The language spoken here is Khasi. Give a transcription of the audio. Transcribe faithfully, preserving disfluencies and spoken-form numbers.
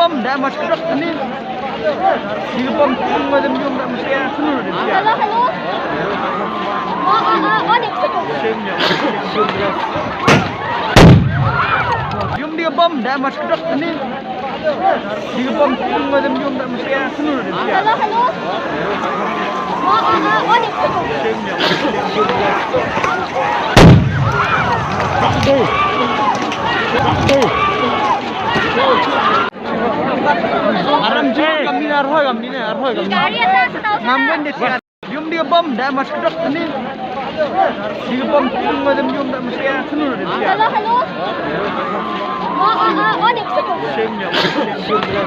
Da mas kedok ni. Di bom tung wa dem yum da mas ya. Hello, hello. Oh, oh, oh, oh, di sini. Yum di bom da mas kedok ni. Di bom tung wa dem yum da mas ya. Hello, hello. Oh, oh, oh, oh, di sini. Aram je kam ni, arhoi kam ni, arhoi kam ni. Ngam wen de siat. Yum di bom da mas kedok ni. Di bom tung wa dem yum da mas ya. Hello, hello. Oh, oh, oh, oh, di sini. Shame ya. Shame ya.